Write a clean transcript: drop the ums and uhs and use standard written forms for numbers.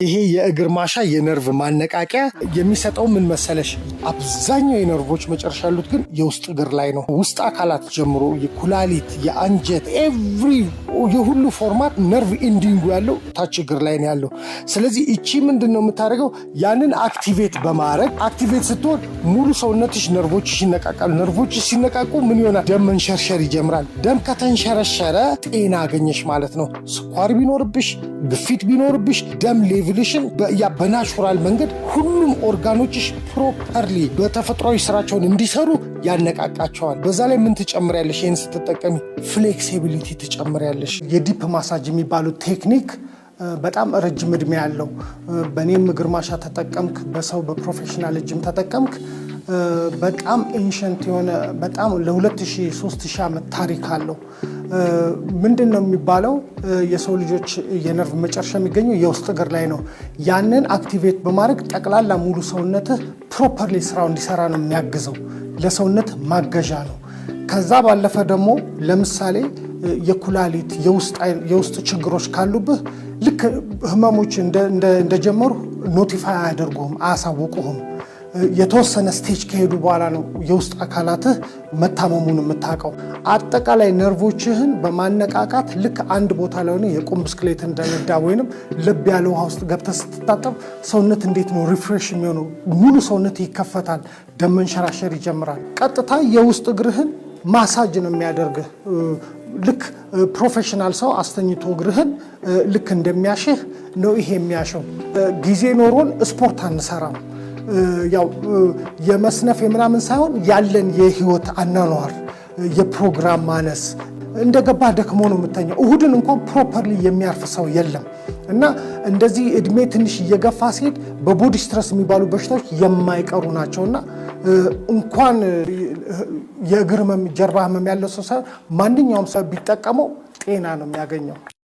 ይሄ የእግር ማሻ የነርቭ ማነቃቂያ የሚሰጠው ምን መሰለሽ? አብዛኛው የነርቮች መጨረሻ ያሉት ግን የውስጥ እግር ላይ ነው። ውስጥ አካላት ጀምሮ የኩላሊት፣ የአንጀት፣ every የሁሉ format nerve ending ኡ ያለው ታች እግር ላይ ነው ያለው። ስለዚህ እቺ ምንድን ነው የምታደርገው? ያንን activate በማድረግ activate ስትሆን ሙሉ ሰውነትሽ ነርቮችሽ ይነቃቃሉ። ነርቮችሽ ሲነቃቁ ምን ይሆናል? ደም መንሸርሸር ይጀምራል። ደም ከተንሸረሸረ ጤና አገኘሽ ማለት ነው። ስኳር ቢኖርብሽ፣ ግፊት ቢኖርብሽ፣ ደም level ሽን ያ በ natural መንገድ ሁሉም organ ኦችሽ properly በተፈጥሯዊ ስራቸውን እንዲሰሩ ያነቃቃቸዋል። በዛ ላይ ምን ትጨምሪያለሽ? ይህን ስትጠቀሚ flexibility ትጨምሪያለሽ። የ deep massage የሚባሉት technique በጣም ረጅም እድሜ ያለው፣ በእኔም እግር ማሻ ተጠቀምክ፣ በሰው በ professional እጅም ተጠቀምክ፣ በጣም ancient የሆነ፣ በጣም ለ2000 3000 ዓመት ታሪክ አለው። ምንድን ነው የሚባለው? የሰው ልጆች የነርቭ መጨረሻ የሚገኘው የውስጥ እግር ላይ ነው። ያንን activate በማድረግ ጠቅላላ ሙሉ ሰውነትህ properly ስራው እንዲሰራ ነው የሚያግዘው። ለሰውነት ማገዣ ነው። ከዛ ባለፈ ደግሞ ለምሳሌ የኩላሊት፣ የውስጥ ችግሮች ካሉብህ ልክ ህመሞች እንደጀመሩ notify አያደርጉህም፣ አያሳውቁህም። የተወሰነ stage ከሄዱ በኋላ ነው የውስጥ አካላትህ መታመሙን የምታውቀው። አጠቃላይ ነርቮችህን በማነቃቃት ልክ አንድ ቦታ ላይ ሆነ የቁም ብስክሌት እንደነዳ ወይንም ለብ ያለ ውሃ ውስጥ ገብተህ ስትታጠብ ሰውነት እንዴት ነው refresh የሚሆነው? ሙሉ ሰውነት ይከፈታል፣ ደም መንሸራሸር ይጀምራል። ቀጥታ የውስጥ እግርህን ማሳጅ ነው የሚያደርግህ። ልክ professional ሰው አስተኝቶ እግርህን ልክ እንደሚያሽህ ነው ይሄ የሚያሸው። ጊዜ ኖሮን ስፖርት አንሰራም። ያው የመስነፍ የምናምን ሳይሆን ያለን የህይወት አኗኗር፣ የፕሮግራም ማነስ፣ እንደገባ ደክሞ ነው የምተኛው። እሁድን እንኳን properly የሚያርፍ ሰው የለም። እና እንደዚህ እድሜ ትንሽ እየገፋ ሲሄድ በ body stress የሚባሉ በሽታዎች የማይቀሩ ናቸው። እና እንኳን የእግር ህመም፣ ጀርባ ህመም ያለው ሰው ሳይሆን ማንኛውም ሰው ቢጠቀመው ጤና ነው የሚያገኘው።